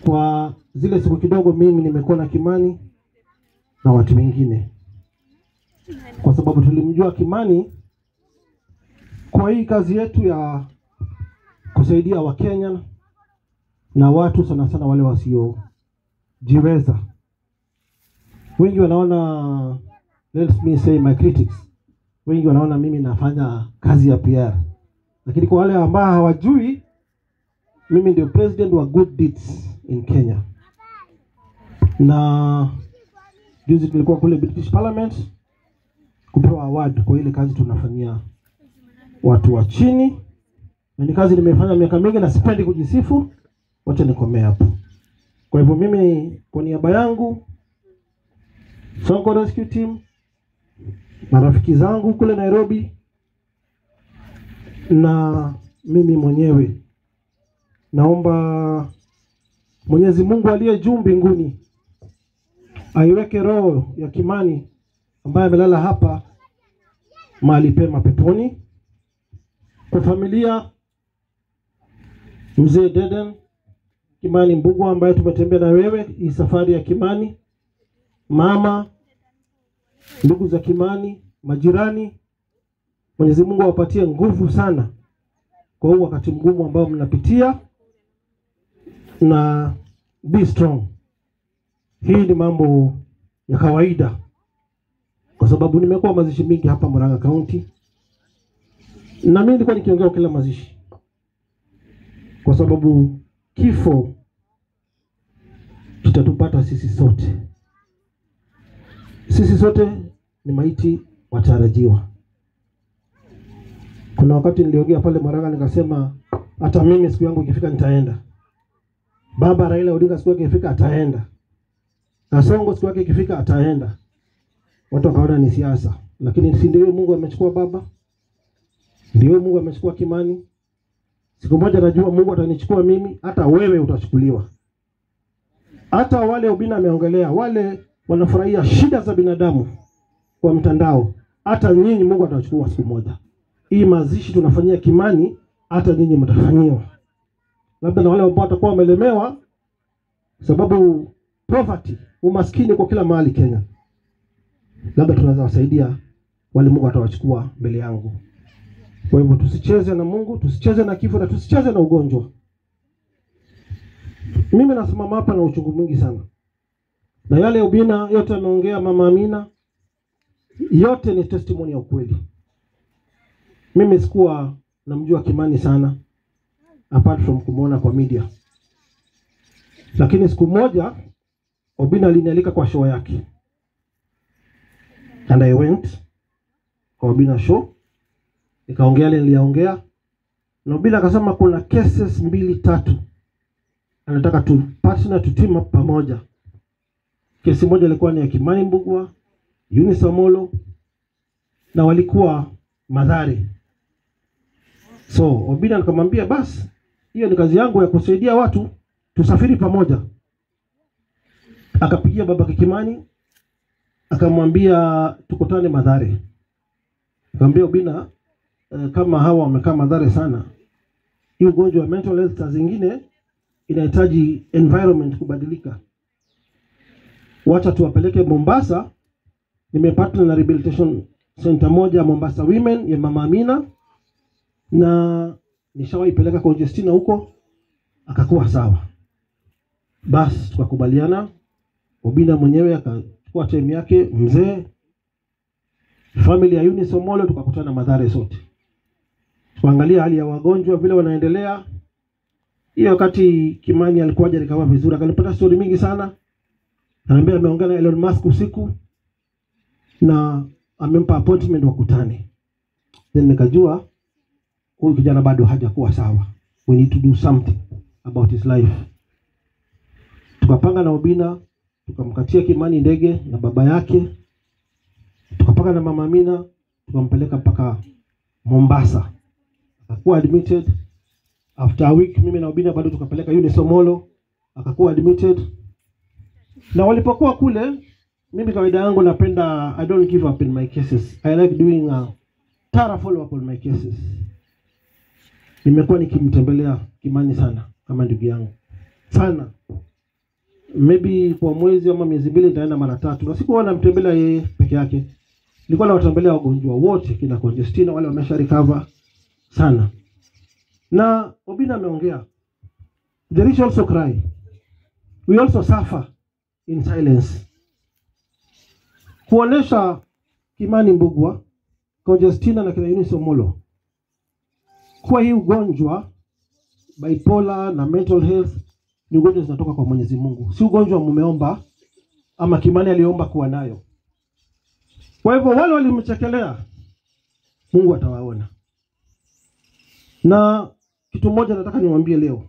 Kwa zile siku kidogo mimi nimekuwa na Kimani na watu wengine, kwa sababu tulimjua Kimani kwa hii kazi yetu ya kusaidia Wakenya na watu sana sana wale wasiojiweza. Wengi wanaona, let me say my critics, wengi wanaona mimi nafanya kazi ya PR. Lakini kwa wale ambao hawajui, mimi ndio president wa Good Deeds in Kenya. Na juzi tulikuwa kule British Parliament kupewa award kwa ile kazi tunafanyia watu wa chini. Na ni kazi nimefanya miaka mingi na sipendi kujisifu, wacha nikomee hapo. Kwa hivyo mimi kwa niaba yangu, Sonko Rescue Team, marafiki zangu kule Nairobi na mimi mwenyewe, naomba Mwenyezi Mungu aliye juu mbinguni aiweke roho ya Kimani ambaye amelala hapa mahali pema peponi. Kwa familia, Mzee Deden Kimani Mbugua ambaye tumetembea na wewe hii safari ya Kimani, mama, ndugu za Kimani, majirani, Mwenyezi Mungu awapatie nguvu sana kwa huu wakati mgumu ambao mnapitia, na be strong. Hii ni mambo ya kawaida, kwa sababu nimekuwa mazishi mingi hapa Murang'a County, na mimi nilikuwa nikiongea kila mazishi, kwa sababu kifo kitatupata sisi sote. Sisi sote ni maiti watarajiwa. Kuna wakati niliongea pale Murang'a nikasema hata mimi siku yangu ikifika nitaenda. Baba Raila Odinga siku yake ikifika ataenda. Kasongo siku yake ikifika ataenda. Watu wakaona ni siasa, lakini si ndio Mungu amechukua baba? Ndio Mungu amechukua Kimani. Siku moja najua Mungu atanichukua mimi, hata wewe utachukuliwa. Hata wale Obina ameongelea, wale wanafurahia shida za binadamu kwa mtandao, hata nyinyi Mungu atachukua siku moja. Hii mazishi tunafanyia Kimani, hata nyinyi mtafanyiwa. Labda na wale ambao watakuwa wamelemewa, sababu poverty, umaskini kwa kila mahali Kenya, labda tunaweza wasaidia wale Mungu atawachukua mbele yangu. Kwa hivyo tusicheze na Mungu, tusicheze na kifo na tusicheze na ugonjwa. Mimi nasimama hapa na uchungu mwingi sana. Na yale Obina yote ameongea, Mama Amina, yote ni testimony ya ukweli. Mimi sikuwa namjua Kimani sana apart from kumuona kwa media. Lakini siku moja Obina alinialika kwa show yake. And I went kwa Obina show. Nikaongea ile niliongea. Na Obina akasema kuna cases 2-3 anataka tu partner to team up pamoja. Kesi moja ilikuwa ni ya Kimani Mbugua, Eunice Amolo, na walikuwa Mathare. So Obina nikamwambia basi hiyo ni kazi yangu ya kusaidia watu, tusafiri pamoja. Akapigia baba Kimani akamwambia tukutane Mathare. Akamwambia Obina, kama hawa wamekaa Mathare sana, hii ugonjwa wa mental health saa zingine inahitaji environment kubadilika. Wacha tuwapeleke Mombasa. Nimepatana na rehabilitation center moja Mombasa Women ya Mama Amina, na nishawaipeleka kwa Justina huko, akakuwa sawa. Bas tukakubaliana, Obina mwenyewe akachukua time yake, mzee, family ya Eunice Omolo, tukakutana Mathare sote. Tukaangalia hali ya wagonjwa vile wanaendelea. Hiyo wakati Kimani alikuwa hajarecover vizuri, akanipata story mingi sana. Ananiambia ameongea na Elon Musk usiku na amempa appointment wakutane. Then nikajua huyu kijana bado hajakuwa sawa. We need to do something about his life. Tukapanga na Obina, tukamkatia Kimani ndege na baba yake. Tukapanga na Mama Amina, tukampeleka mpaka Mombasa. Akakuwa admitted. After a week mimi na Obina bado tukapeleka Eunice Omolo, akakuwa admitted. Na walipokuwa kule, mimi kawaida yangu napenda, I don't give up in my cases. I like doing a thorough follow up on my cases. Nimekuwa nikimtembelea Kimani sana kama ndugu yangu sana. Maybe kwa mwezi ama miezi mbili nitaenda mara tatu. Na sikuwa namtembelea yeye peke yake. Nilikuwa nawatembelea wagonjwa wote kina Conjestina, wale wamesha recover sana. Na Obina ameongea. The rich also cry. We also suffer in silence. Kuonesha Kimani Mbugua, Conjestina na kina Eunice Omolo kwa hii ugonjwa bipolar na mental health ni ugonjwa zinatoka kwa Mwenyezi Mungu. Si ugonjwa mumeomba ama Kimani aliomba kuwa nayo. Kwa hivyo wale walimchekelea, Mungu atawaona. Na kitu moja nataka niwaambie leo.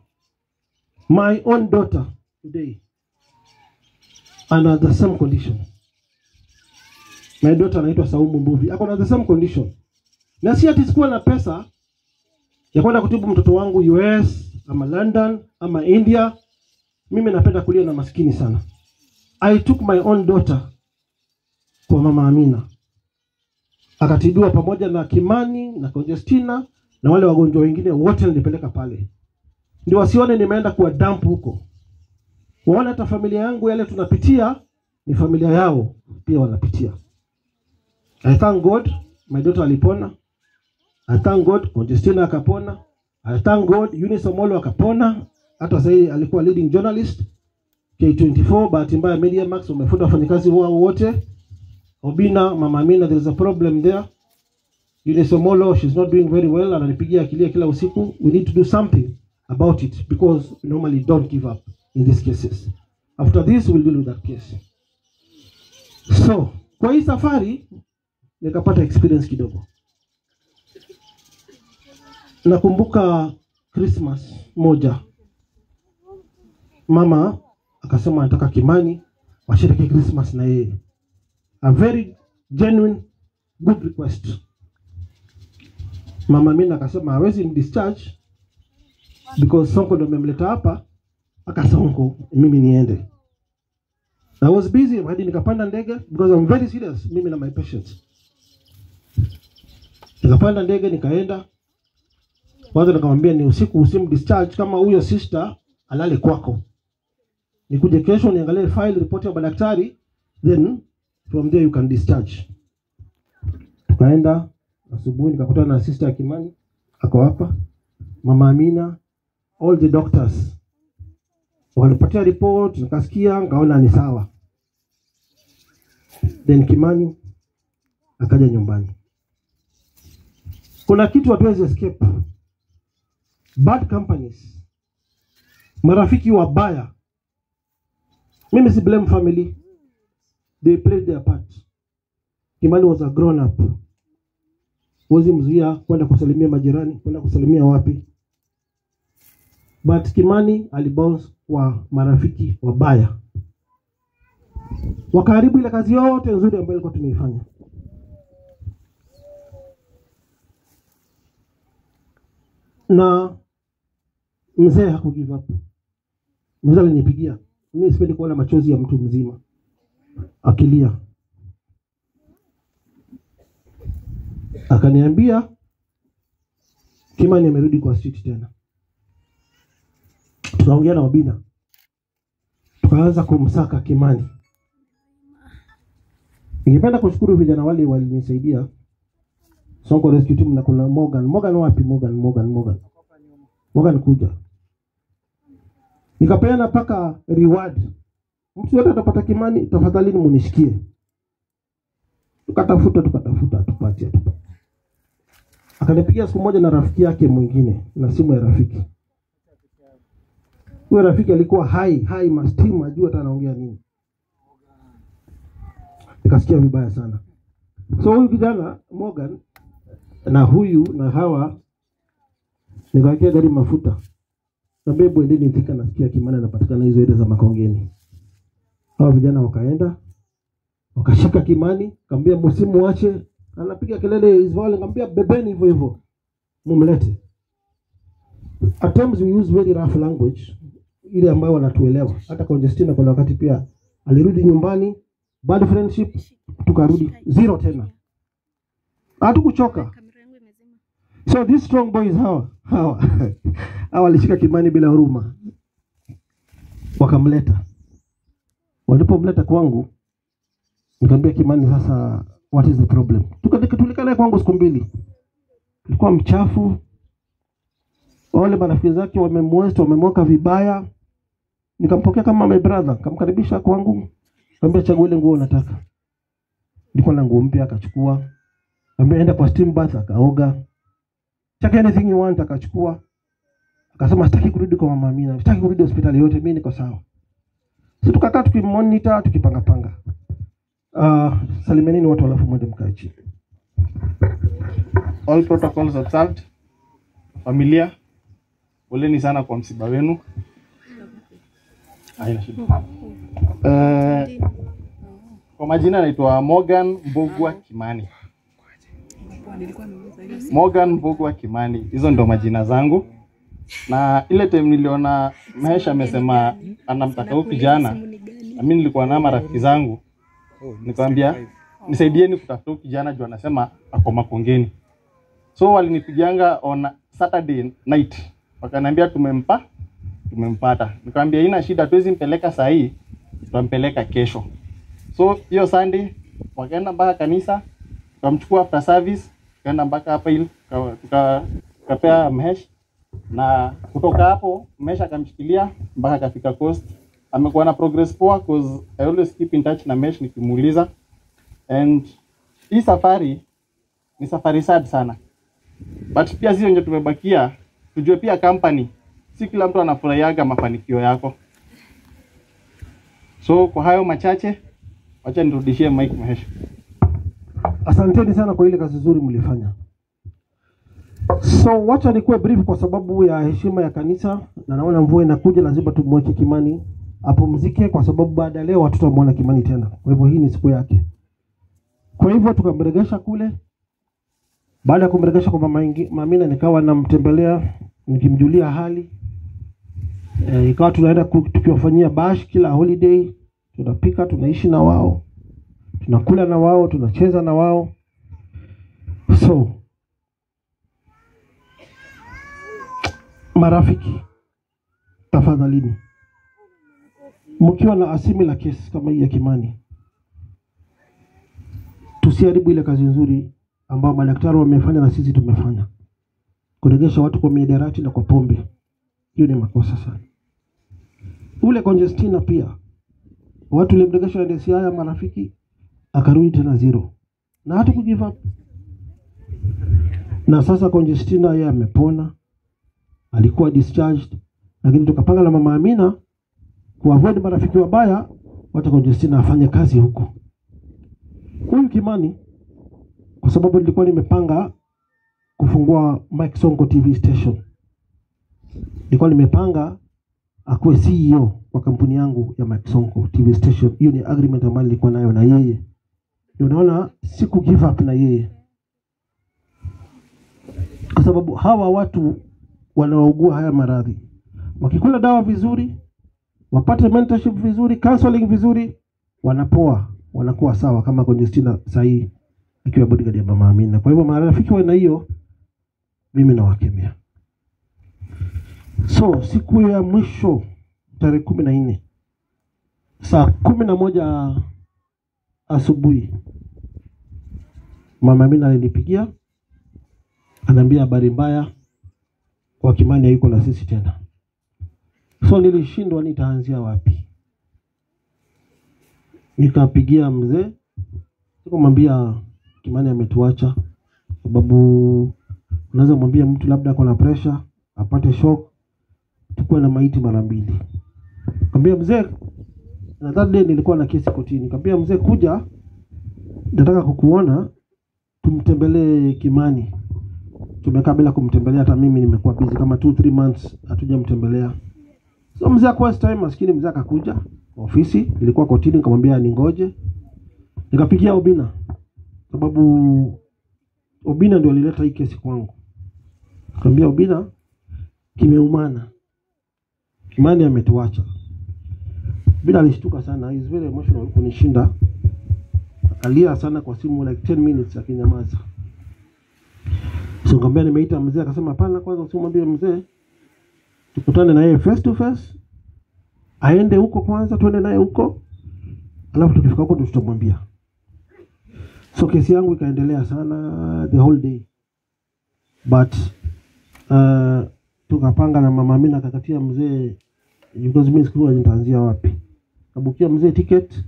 My own daughter today ana the same condition. My daughter anaitwa Saumu Mbuvi. Ako na the same condition. Na si ati sikuwa na pesa ya kwenda kutibu mtoto wangu US ama London ama India. Mimi napenda kulia na maskini sana. I took my own daughter kwa Mama Amina. Akatibiwa pamoja na Kimani na Conjestina na wale wagonjwa wengine wote nilipeleka pale. Ndio wasione nimeenda kuwa dump huko. Waone hata familia yangu yale tunapitia ni familia yao pia wanapitia. I thank God my daughter alipona. I thank God Conjestina akapona. I thank God Eunice Omolo akapona. Hata sasa alikuwa leading journalist K24, bahati mbaya Media Max wamefuta wafanyikazi wao wote. Obina, Mama Amina, there is a problem there. Eunice Omolo, she's not doing very well, ananipigia akilia kila usiku. We need to do something about it because we normally don't give up in these cases. After this we'll deal with that case. So, kwa hii safari nikapata experience kidogo. Nakumbuka Christmas moja, mama akasema anataka Kimani washiriki Christmas na yeye. A very genuine good request. Mama Amina akasema hawezi mdischarge because Sonko ndo amemleta hapa. Akasonko mimi niende. I was busy hadi nikapanda ndege because I'm very serious mimi na my patients. Nikapanda ndege nikaenda. Kwanza nikamwambia ni usiku usimdischarge, kama huyo sister alale kwako. Nikuje kesho niangalie file report ya madaktari, then from there you can discharge. Tukaenda asubuhi nikakutana na sister ya Kimani ako hapa, Mama Amina, all the doctors. Wakanipatia report, nikasikia, nikaona ni sawa. Then Kimani akaja nyumbani. Kuna kitu hatuwezi escape. Bad companies. Marafiki wabaya. Mimi si blame family. They played their part. Kimani was a grown up. Huwezi mzuia kwenda kusalimia majirani, kwenda kusalimia wapi. But Kimani alibounce kwa marafiki wabaya. Wakaharibu ile kazi yote nzuri ambayo ilikuwa tumeifanya. Na mzee haku give up. Mzee alinipigia. Mimi sipendi kuona machozi ya mtu mzima akilia. Akaniambia Kimani amerudi kwa street tena. Tukaongea na Obina. Tukaanza kumsaka Kimani. Ningependa kushukuru vijana wale walinisaidia. Sonko Rescue Team na kuna Morgan. Morgan wapi? Morgan. Morgan kuja. Nikapeana paka reward. Mtu yote atapata Kimani, tafadhali munishikie. Tukatafuta tupatie. Akanipigia siku moja na rafiki yake mwingine, na simu ya rafiki. Huyo rafiki alikuwa hai mastimu, ajua hata anaongea nini. Nikasikia vibaya sana. So huyu kijana Morgan na huyu na hawa nikawekea gari mafuta. Na bebu endeni Thika, nasikia Kimani anapatikana hizo area za Makongeni. Hawa vijana wakaenda wakashika Kimani, kaambia msimuache, anapiga kelele Israel, kaambia bebeni hivyo hivyo mumlete. At times we use very rough language ile ambayo wanatuelewa. Hata Conjestina kuna wakati pia alirudi nyumbani, bad friendship, tukarudi zero tena. Hatukuchoka. So these strong boys hawa walishika Kimani bila huruma. Wakamleta. Walipomleta kwangu, nikamwambia Kimani, sasa what is the problem? Tulikaa naye kwangu siku 2. Alikuwa mchafu. Wale marafiki zake wamemwest, wamemweka vibaya. Nikampokea kama my brother, nikamkaribisha kwangu. Nikamwambia chagua ile nguo unataka. Nilikuwa na nguo mpya akachukua. Nikamwambia enda kwa steam bath akaoga. Check anything you want akachukua. Akasema sitaki kurudi kwa mama Amina, sitaki kurudi hospitali yote, mimi niko sawa. Sisi tukakaa tukimonitor, tukipanga panga. Salimieni watu alafu mwende mkae chini. All protocols observed. Familia, poleni sana kwa msiba wenu. Haina shida. Kwa majina naitwa Morgan Mbugua Kimani. Morgan Mbugua Kimani, hizo ndo majina zangu. Na ile time niliona Mahesh amesema anamtaka huyu kijana, na mimi nilikuwa na marafiki zangu, nikamwambia nisaidieni kutafuta huyu kijana juu anasema ako Makongeni. So walinipigianga on Saturday night, wakaniambia tumempata. Nikamwambia haina shida, tuwezi mpeleka saa hii, tutampeleka kesho. So hiyo Sunday wakaenda mpaka kanisa, tukamchukua after service, tukaenda mpaka hapa ili tukapea Mahesh. Na kutoka hapo Mahesh akamshikilia mpaka akafika Coast. Amekuwa na progress poa cause I always keep in touch na Mahesh nikimuuliza. And hii safari ni safari sad sana. But pia sisi wenye tumebakia tujue pia company, si kila mtu anafurahiaga mafanikio yako. So kwa hayo machache, wacha nirudishie mic Mahesh. Asanteni sana kwa ile kazi nzuri mlifanya. So wacha nikuwe brief kwa sababu ya heshima ya kanisa, na naona mvua inakuja, lazima tumwache Kimani apumzike kwa sababu baada leo hatutamwona Kimani tena. Kwa hivyo hii ni siku yake. Kwa hivyo tukamregesha kule. Baada ya kumregesha kwa mama Amina, nikawa namtembelea nikimjulia hali. Ikawa tunaenda tukiwafanyia bash kila holiday, tunapika, tunaishi na wao, tunakula na wao, tunacheza na wao. So marafiki, tafadhalini, mkiwa na asimi la kesi kama hii ya Kimani, tusiharibu ile kazi nzuri ambayo madaktari wamefanya na sisi tumefanya. Kuregesha watu kwa mihadarati na kwa pombe, hiyo ni makosa sana. Ule Conjestina pia, watu walimregesha NDC haya marafiki, akarudi tena zero na hata kugive up. Na sasa Conjestina yeye amepona, alikuwa discharged, lakini tukapanga na mama Amina kuavoid marafiki wabaya, wacha Conjestina afanye kazi huko. Huyu Kimani, kwa sababu nilikuwa nimepanga kufungua Mike Sonko TV station, nilikuwa nimepanga akuwe CEO wa kampuni yangu ya Mike Sonko TV station. Hiyo ni agreement ambayo nilikuwa nayo na yeye. Unaona, siku give up na yeye, kwa sababu hawa watu wanaougua haya maradhi wakikula dawa vizuri, wapate mentorship vizuri, counseling vizuri, wanapoa, wanakuwa sawa, kama Conjestina sahi akiwa bodyguard ya mama Amina. Kwa hivyo marafiki wa aina hiyo mimi nawakemea. So siku ya mwisho tarehe 14 saa 11 asubuhi, mama Amina alinipigia, ananiambia habari mbaya kwa Kimani hayuko na sisi tena. So nilishindwa nitaanzia wapi. Nikapigia mzee, nikamwambia Kimani ametuacha, sababu unaweza mwambia mtu labda ako na pressure, apate shock, tukue na maiti mara mbili. Nikamwambia mzee, na that day nilikuwa na kesi kotini. Nikamwambia mzee, kuja, nataka kukuona, tumtembelee Kimani. Tumekaa bila kumtembelea, hata mimi nimekuwa busy kama 2-3 months hatujamtembelea. So mzee kwa time maskini mzee akakuja ofisi, nilikuwa kotini, nikamwambia ningoje. Nikapigia Obina, sababu Obina ndio alileta hii kesi kwangu. Nikamwambia Obina, kimeumana, Kimani ametuacha. Obina alishtuka sana, he is very emotional kunishinda. Akalia sana kwa simu like 10 minutes akinyamaza. So nikamwambia nimeita mzee, akasema hapana, kwanza usimwambie mzee, tukutane na yeye face to face, aende huko kwanza, tuende naye huko, Alafu tukifika huko ndio tutamwambia. So kesi yangu ikaendelea sana the whole day. But tukapanga na mama Amina akakatia mzee, because mimi sikujua nitaanzia wapi. Kabukia mzee ticket.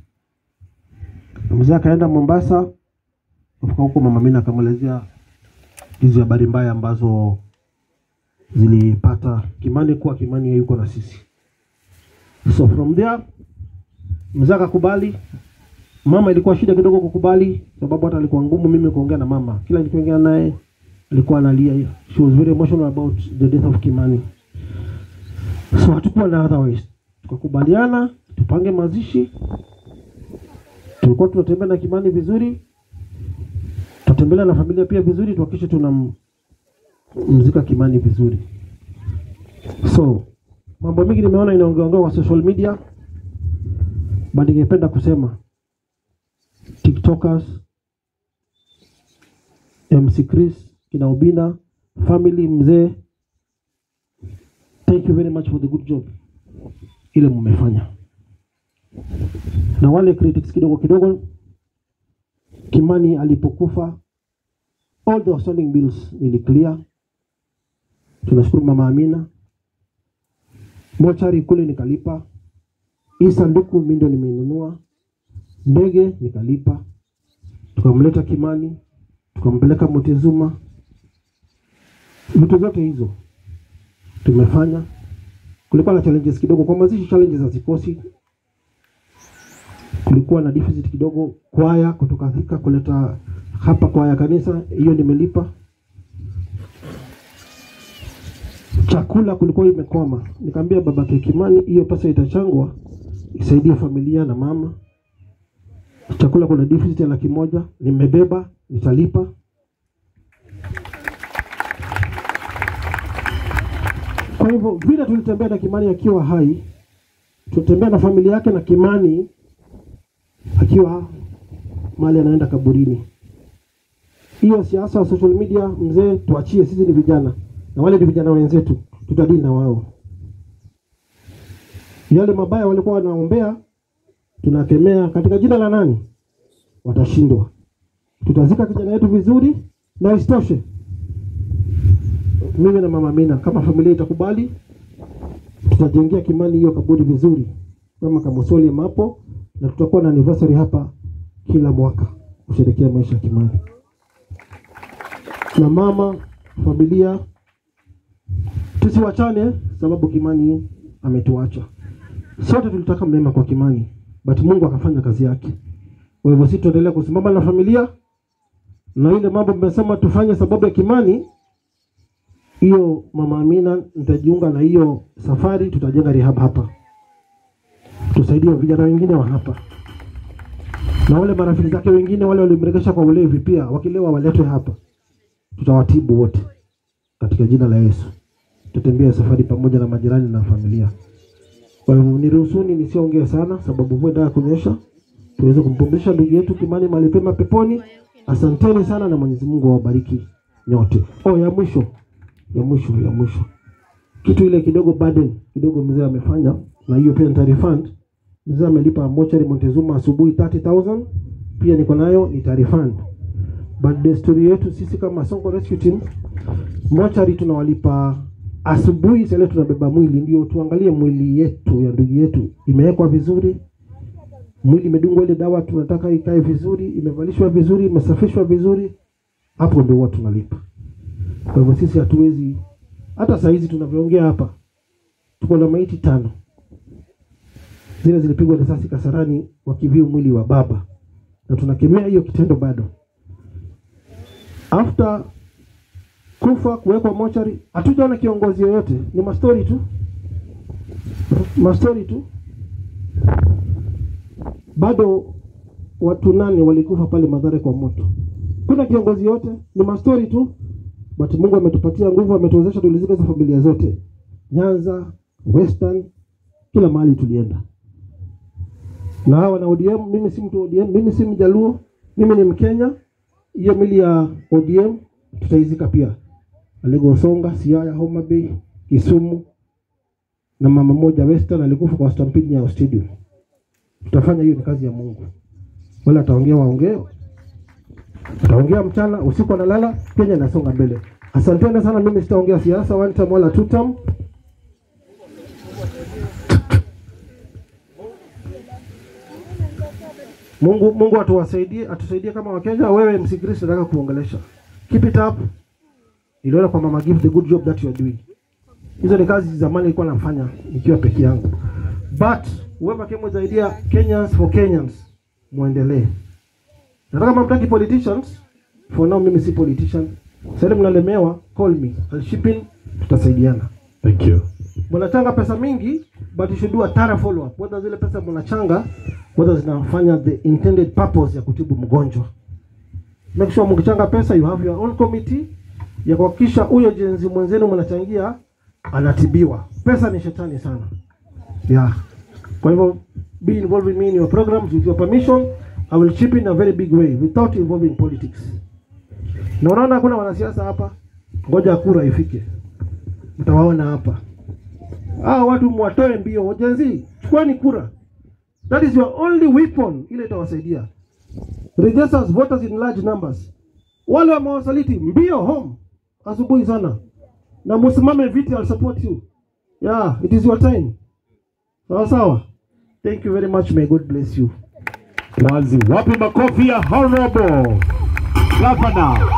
Mzee akaenda Mombasa. Kufika huko mama Amina akamwelezea hizi habari mbaya ambazo zilipata Kimani, kuwa Kimani yuko na sisi. So from there mzee akakubali. Mama ilikuwa shida kidogo kukubali, sababu hata alikuwa ngumu mimi kuongea na mama. Kila nikiongea naye alikuwa analia. She was very emotional about the death of Kimani. So hatukuwa na otherwise. Tukakubaliana tupange mazishi. Tulikuwa tunatembea na Kimani vizuri. Tutembelea na familia pia vizuri, tuhakikishe tunamzika Kimani vizuri. So mambo mingi nimeona inaongeongea kwa social media, but ningependa kusema TikTokers, MC Chris, kina Obina, family mzee, thank you very much for the good job ile mmefanya. Na wale critics kidogo kidogo, Kimani alipokufa all the outstanding bills nili clear. Tunashukuru mama Amina. Mochari kule nikalipa. Hii sanduku mimi ndio nimeinunua. Ndege nikalipa. Tukamleta Kimani, tukampeleka Montezuma. Vitu zote hizo tumefanya. Kulikuwa na challenges kidogo kwa mazishi, challenges hazikosi. Kulikuwa na deficit kidogo kwaya kutoka Thika kuleta hapa kwaya kanisa, hiyo nimelipa. Chakula kulikuwa imekwama. Nikamwambia babake Kimani hiyo pesa itachangwa isaidie familia na mama. Chakula kuna deficit ya 100,000, nimebeba, nitalipa. Kwa hivyo vile tulitembea na Kimani akiwa hai, tulitembea na familia yake na Kimani akiwa mahali anaenda kaburini. Hiyo siasa social media mzee tuachie, sisi ni vijana na wale ni vijana wenzetu, tutadili na wao. Yale mabaya walikuwa wanaombea tunakemea katika jina la nani? Watashindwa. Tutazika kijana yetu vizuri, na isitoshe mimi na mama Amina kama familia itakubali, tutajengea Kimani hiyo kaburi vizuri kama kamosoli mapo, na tutakuwa na anniversary hapa kila mwaka kusherehekea maisha ya Kimani. Na mama, familia, tusiwachane sababu Kimani ametuacha. Sote tulitaka mema kwa Kimani, but Mungu akafanya kazi yake. Kwa hivyo sisi tuendelea kusimama na familia, na ile mambo mmesema tufanye sababu ya Kimani, hiyo mama Amina nitajiunga na hiyo safari. Tutajenga rehab hapa, tusaidie vijana wengine wa hapa, na wale marafiki zake wengine wale walimregesha kwa ulevi pia wakilewa waletwe hapa, tutawatibu wote katika jina la Yesu. Tutembea safari pamoja na majirani na familia. Kwa hivyo niruhusuni nisiongee sana sababu mvua inataka kunyesha, tuweze kumpumzisha ndugu yetu Kimani mahali pema peponi. Asanteni sana na Mwenyezi Mungu awabariki nyote. Oh, ya mwisho, ya mwisho, ya mwisho, kitu ile kidogo burden kidogo mzee amefanya, na hiyo pia nita refund. Mzee amelipa mochari Montezuma asubuhi 30,000, pia niko nayo nita refund. But desturi yetu sisi kama Sonko Rescue Team, mochari tunawalipa asubuhi sasa tunabeba mwili, ndio tuangalie mwili yetu ya ndugu yetu imewekwa vizuri, mwili imedungwa ile dawa tunataka ikae vizuri, imevalishwa vizuri, imesafishwa vizuri, hapo ndio watu tunalipa. Kwa hivyo sisi hatuwezi, hata saa hizi tunavyoongea hapa tuko na maiti 5 zile zilipigwa risasi Kasarani wakiviu mwili wa baba, na tunakemea hiyo kitendo bado. After kufa kuwekwa mochari, hatujaona kiongozi yoyote, ni mastori tu, mastori tu. Bado watu 8 walikufa pale Mathare kwa moto, kuna kiongozi yote, ni mastori tu. But Mungu ametupatia nguvu, ametuwezesha tulizika hizo familia zote, Nyanza, Western, kila mahali tulienda. Na hawa na ODM, mimi si mtu ODM, mimi si Mjaluo, mimi ni Mkenya. Hiyo mili ya ODM tutaizika pia Alego Songa, Siaya, Homa Bay, Kisumu, na mama moja Western alikufa kwa stampede ya stadium. Tutafanya hiyo, ni kazi ya Mungu. Wala ataongea waongee. Ataongea mchana, usiku analala, Kenya inasonga mbele. Asanteni sana, mimi sitaongea siasa one time wala two time. Mungu atuwasaidie, atusaidie kama Wakenya. Wewe MC Chris, nataka kuongelesha. Keep it up. Niliona kwa Mama Gift the good job that you are doing. Hizo ni kazi zamani nilikuwa nafanya nikiwa peke yangu. But whoever came with the idea Kenyans for Kenyans, muendelee. Nataka kama mtaki politicians, for now mimi si politician. Sasa mnalemewa, call me. I'll ship in, tutasaidiana. Thank you. Mnachanga pesa mingi, but you should do a thorough follow up. Whether zile pesa mnachanga, whether zinafanya the intended purpose ya kutibu mgonjwa. Make sure mkichanga pesa you have your own committee ya kuhakikisha huyo jenzi mwenzenu mnachangia anatibiwa. Pesa ni shetani sana. Yeah. Kwa hivyo be involved with me in your programs with your permission. I will chip in a very big way without involving politics. Na unaona hakuna wanasiasa hapa. Ngoja kura ifike. Mtawaona hapa. Watu mwatoe mbio. Jenzi, chukueni kura. That is your only weapon ile itawasaidia. Register as voters in large numbers. Wale wamewasaliti mbio home asubuhi sana. Na msimame viti, I'll support you. Yeah, it is your time. Sawa sawa. Thank you very much. May God bless you. Wazi, wapi makofi ya Honorable Governor.